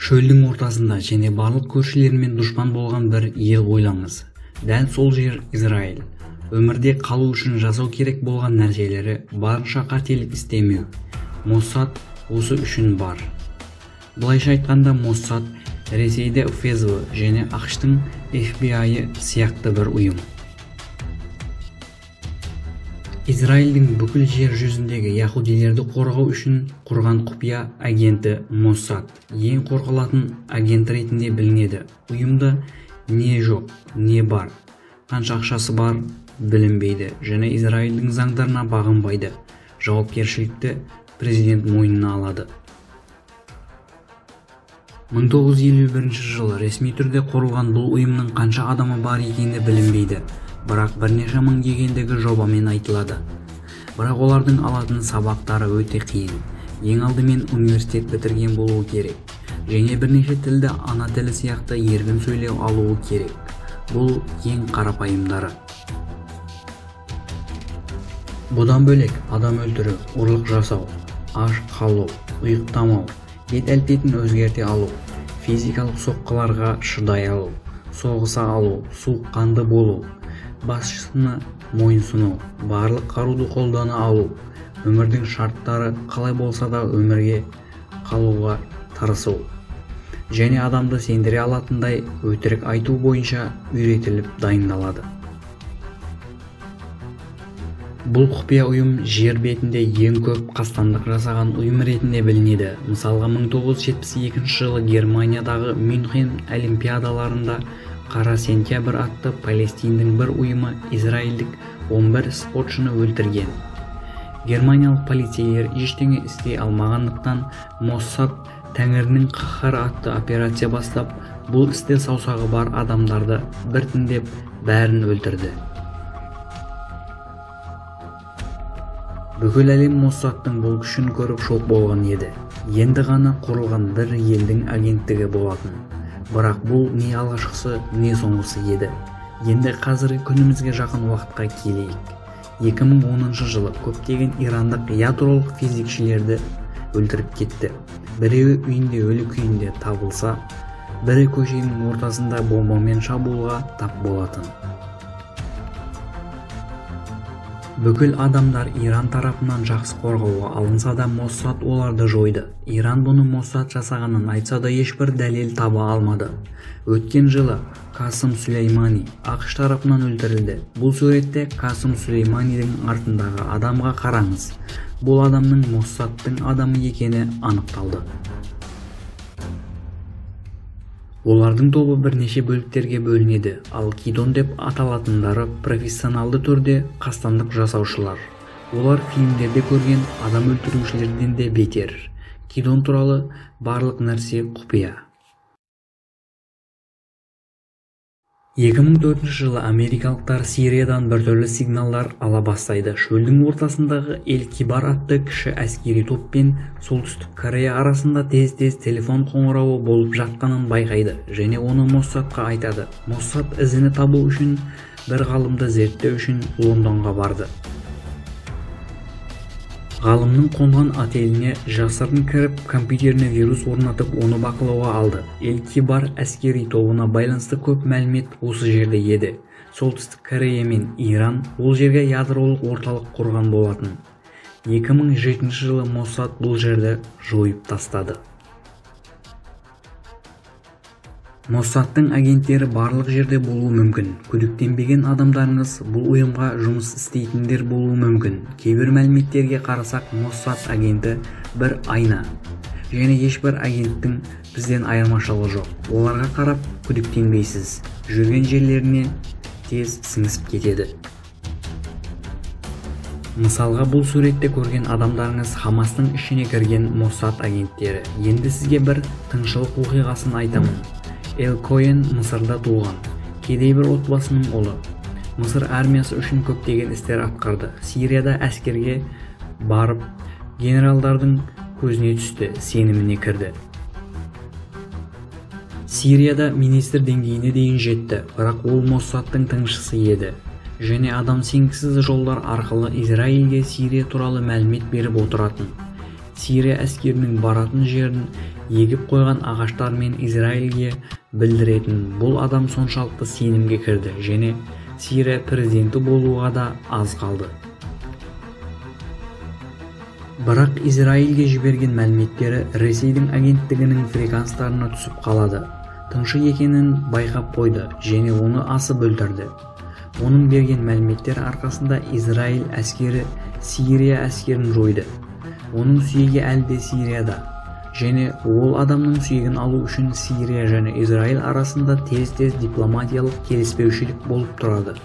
Шөлдің ортасында және барлық көршілерімен дұшпан болған бір ел ойлаңыз. Дәл сол жер Израиль. Өмірде қалу үшін жасау керек болған нәрселері барынша қателік істемеу. Моссад осы үшін бар. Былайша айтқанда, Моссад Ресейде ФСБ және АҚШ-тың FBI сияқты бір ұйым. Израильдің бүкіл жер жүзіндегі яхудилерді қорғау үшін құрған құпия агенті Моссад ең қорқылатын агент ретінде білінеді. Ұйымда не жоқ, не бар, қанша ақшасы бар білінбейді және Израильдің заңдарына бағынбайды. Жауапкершілікті президент мойнына алады. 1951 жылы ресми түрде құрылған бұл ұйымның қанша адамы бар екені білінбейді, бірақ бірнеше мың дегендегі жобамен айтылады. Бірақ олардың алатын сабақтары өте қиын. Ең алдымен университет бітірген болуы керек және бірнеше тілді ана тілі сияқты еркін сөйлеу алуы керек. Бұл ең қарапайымдары. Бұдан бөлек адам өлтіру, ұрлық жасау, аш қалу, ұйықтамау, бет әлпетін өзгерте алу, физикалық соққыларға шыдай алу, соғыса алу, суыққанды болу, басшысына мойынсыну, барлық қаруды қолдана алу, өмірдің шарттары қалай болса да өмірге қалуға тырысу және адамды сендіре алатындай өтірік айту бойынша үйретіліп дайындалады. Бұл құпия ұйым жер бетінде ең көп қастандық жасаған ұйым ретінде білінеді. Мысалға, 1972 жылы Германиядағы Мюнхен олимпиадаларында Қара сентябрь атты Палестиндің бір ұйымы израильдік 11 спортшыны өлтірген. Германиялық полицейлер ештеңе істей алмағандықтан Моссад Тәңірінің қаһары атты операция бастап, бұл істе саусағы бар адамдарды біртіндеп бәрін өлтірді. Бүкіл әлем Моссадтың бұл күшін көріп шок болған еді. Енді ғана құрылған бір елдің агенттігі болатын. Бірақ бұл не алғашқысы, не соңғысы еді. Енді қазіргі күнімізге жақын уақытқа келейік. 2010 жылы көптеген ирандық ядролық физикшілерді өлтіріп кетті. Біреуі үйінде өлі күйінде табылса, бірі көшенің ортасында бомбамен шабуылға тап болатын. Бүкіл адамдар Иран тарапынан жақсы қорғауға алынса да, Моссад оларды жойды. Иран бұны Моссад жасағанын айтса да, ешбір дәлел таба алмады. Өткен жылы Касым Сүлеймани АҚШ тарапынан өлтірілді. Бұл суретте Касым Сүлейманидің артындағы адамға қараңыз. Бұл адамның Моссадтың адамы екені анықталды. Олардың тобы бірнеше бөліктерге бөлінеді, ал кидон деп аталатындары профессионалды түрде қастандық жасаушылар. Олар фильмдерде көрген адам өлтірушілерден де бетер. Кидон туралы барлық нәрсе құпия. 2004 жылы америкалықтар Сириядан біртүрлі сигналдар ала бастайды. Шөлдің ортасындағы Эль-Кибар атты кіші әскери топ пен Солтүстік Корея арасында тез-тез телефон қоңырауы болып жатқанын байқайды және оны Моссадқа айтады. Моссад ізіні табу үшін бір ғалымды зерттеу үшін Лондонға барды. Ғалымның қонған отеліне жасырын кіріп, компьютеріне вирус орнатып, оны бақылауға алды. Эль-Кибар әскери тобына байланысты көп мәлімет осы жерде еді. Солтүстік Корея мен Иран ол жерге ядролық орталық құрған болатын. 2007 жылы Моссад бұл жерді жойып тастады. Моссадтың агенттері барлық жерде болуы мүмкін. Күдіктенбеген адамдарыңыз бұл ұйымға жұмыс істейтіндер болуы мүмкін. Кейбір мәліметтерге қарасақ, Моссад агенті бір айна. Және ешбір агенттің бізден айырмашылығы жоқ. Оларға қарап күдіктенбейсіз. Жүрген жерлеріне тез сіңісіп кетеді. Мысалға, бұл суретте көрген адамдарыңыз Хамастың ішіне кірген Моссад агенттері. Енді сізге бір тыңшылық оқиғасын айтамын. Эл Коэн Мысырда туған, кедей бір отбасының ұлы. Мысыр армиясы үшін көптеген істер атқарды. Сирияда әскерге барып, генералдардың көзіне түсті, сеніміне кірді. Сирияда министр деңгейіне дейін жетті, бірақ ол Моссадтың тыңшысы еді. Және адам сенгісіз жолдар арқылы Израильге Сирия туралы мәлімет беріп отыратын. Сирия әскерінің баратын жерін егіп қойған ағаштармен Израильге білдіретін. Бұл адам соншалықты сенімге кірді және Сирия президенті болуға да аз қалды. Бірақ Израильге жіберген мәліметтері Ресейдің агенттігінің фреквенстарына түсіп қалады. Тыңшы екенін байқап қойды және оны асып өлтірді. Оның берген мәліметтері арқасында Израиль әскері Сирия әскерін жойды. Оның сүйегі әлі де Сирияда. Және ол адамның сүйегін алу үшін Сирия және Израиль арасында тез-тез дипломатиялық келіспеушілік болып тұрады.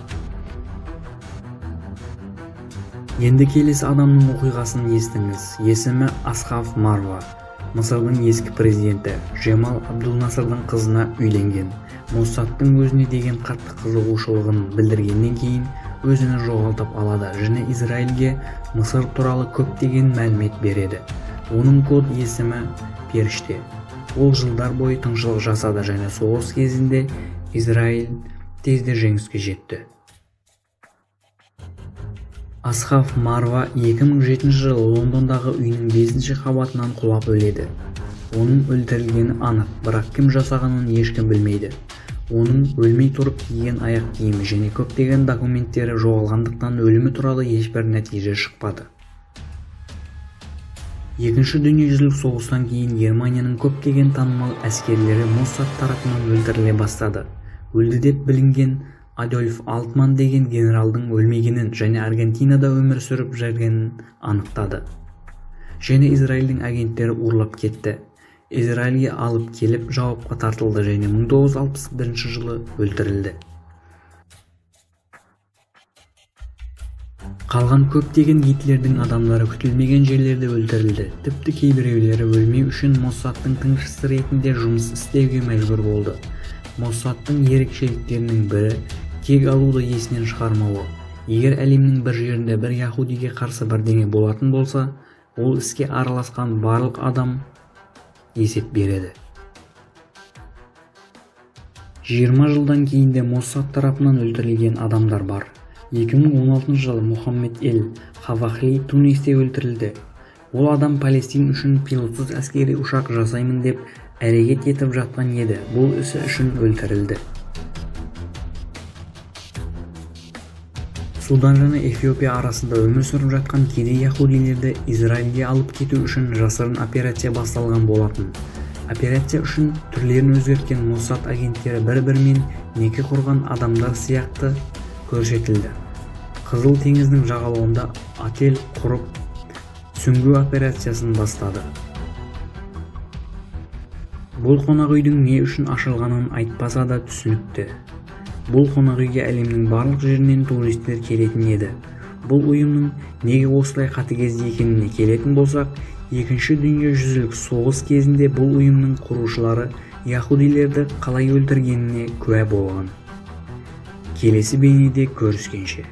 Енді келесі адамның оқиғасын естіңіз. Есімі Асхаф Марва. Мысырдың ескі президенті Жемал Абдул-Насырдың қызына үйленген. Моссадтың өзіне деген қатты қызығушылығын білдіргеннен кейін өзіні жоғалтып алады және Израильге Мысыр туралы көптеген мәлімет береді. Оның код есімі Періште. Ол жылдар бойы тыңшылық жасады және соғыс кезінде Израиль тезде жеңіске жетті. Асхаф Марва 2007 жылы Лондондағы үйінің 5-ші қабатынан құлап өледі. Оның өлтірілгені анық, бірақ кім жасағанын ешкім білмейді. Оның өлмей тұрып киген аяқ киімі және көптеген документтері жоғалғандықтан өлімі туралы ешбір нәтиже шықпады. Екінші дүниежүзілік соғыстан кейін Германияның көптеген танымал әскерлері Моссад тарапынан өлтіріле бастады. Өлді деп білінген Адольф Алтман деген генералдың өлмегенін және Аргентинада өмір сүріп жүргенін анықтады. Және Израильдің агенттері ұрлап кетті. Израильге алып келіп жауапқа тартылды және 1961 жылы өлтірілді. Қалған көптеген Гитлердің адамдары күтілмеген жерлерде өлтірілді. Тіпті кейбіреулері өлмеу үшін Моссадтың тыңшысы ретінде жұмыс істеуге мәжбүр болды. Моссадтың ерекшеліктерінің бірі кек алуды есінен шығармауы. Егер әлемнің бір жерінде бір яхудиге қарсы бірдеңе болатын болса, ол іске араласқан барлық адам есеп береді. 20 жылдан кейін де Моссад тарапынан өлтірілген адамдар бар. 2016 жылы Мұхаммед Эль-Хавахли Тунисте өлтірілді. Ол адам Палестин үшін пилотсыз әскери ұшақ жасаймын деп әрекет етіп жатқан еді. Бұл ісі үшін өлтірілді. Судан және Эфиопия арасында өмір сүріп жатқан кедей яхудилерді Израильге алып кету үшін жасырын операция басталған болатын. Операция үшін түрлерін өзгерткен Моссад агенттері бір-бірімен неке құрған адамдар сияқты көрсетілді. Қызыл теңіздің жағалауында отель құрып, сүңгу операциясын бастады. Бұл қонақ үйдің не үшін ашылғанын айтпаса да түсінікті. Бұл қонақ үйге әлемнің барлық жерінен туристер келетін еді. Бұл ұйымның неге осылай қатыгез екеніне келетін болсақ, Екінші дүниежүзілік соғыс кезінде бұл ұйымның құрушылары яхудилерді қалай өлтіргеніне куә болған. Келесі бейнеде көріскенше.